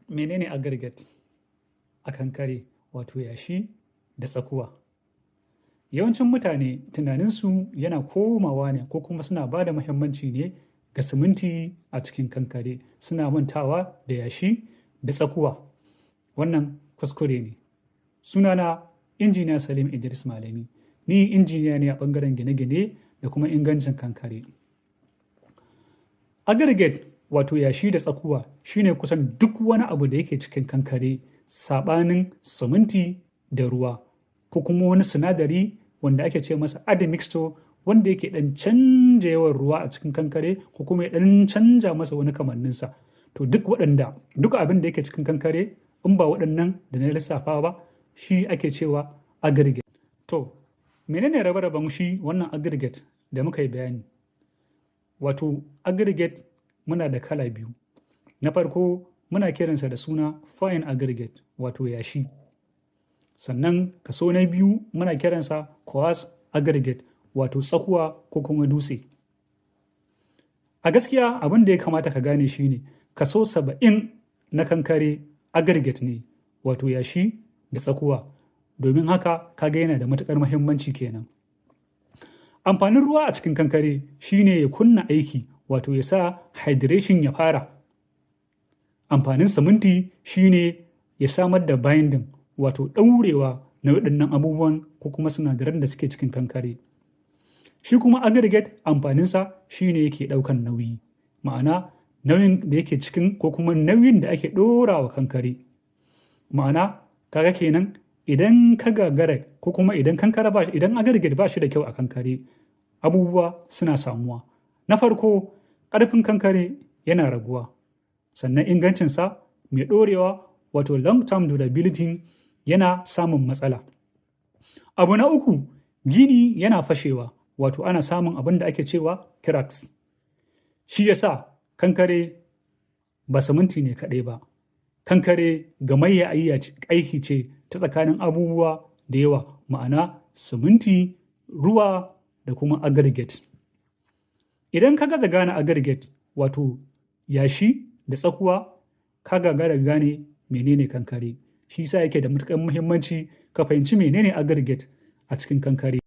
Menene aggregate a kankare, wato yashi da tsakuwa? Yawancin mutane tunaninsu yana komawa ne ko kuma suna ba da muhimmanci ne ga siminti a cikin kankare, suna mantawa da yashi da tsakuwa. Wannan kuskure ne. Sunana Injiniya Salim Idris Malami. Ni injiniya ne a ɓangaren gine-gine da kuma ingancin kankare. Aggregate, wato yashi da tsakuwa, shine kusan duk wani abu da yake cikin kankare saɓanin siminti da ruwa ko kuma wani sinadari wanda ake ce masa admixture, wanda yake ɗan canja yawan ruwa a cikin kankare ko kuma ya ɗan canja masa wani kamanninsa. To, duk waɗanda duk abin da yake cikin kankare in ba waɗannan da na lissafa ba, shi ake cewa aggregate. To, menene rabe-raben shi wannan aggregate da muka yi bayani? Wato aggregate muna da kala biyu. Na farko muna kiransa da suna fine aggregate, wato yashi. Sannan kaso na biyu muna kiransa coarse aggregate, wato tsakuwa ko kuma dutse. A gaskiya, abin da ya kamata ka gane shi ne kaso 70 na kankare aggregate ne, wato yashi da tsakuwa. Domin haka ka ga yana da matuƙar muhimmanci kenan. Amfanin ruwa a cikin kankare shine ya kunna aiki, wato ya sa hydration ya fara. Amfanin siminti shine ya samar da binding, wato ɗaurewa na waɗannan abubuwan ko kuma sinadaran da suke cikin kankare. Shi kuma aggregate, amfaninsa shine yake ɗaukan nauyi, ma'ana nauyin da yake cikin ko kuma nauyin da ake ɗora wa kankare. Ma'ana, kaga kenan idan ka gagara ko kuma idan kankare ba idan aggregate ba shi da kyau a kankare, abubuwa suna samuwa. Na farko, ƙarfin kankare yana raguwa, sannan ingancinsa mai ɗorewa, wato long term durability, yana samun matsala. Abu na uku, gini yana fashewa, wato ana samun abin da ake cewa cracks. Shi yasa kankare ba siminti ne kaɗai ba. Kankare gamayya aiki ce ta tsakanin abubuwa da yawa, ma'ana siminti, ruwa da kuma aggregate. Idan ka gaza gane aggregate, wato yashi da tsakuwa, ka gagara gane menene kankare. Shi yasa yake da matuƙar muhimmanci ka fahimci menene aggregate a cikin kankare.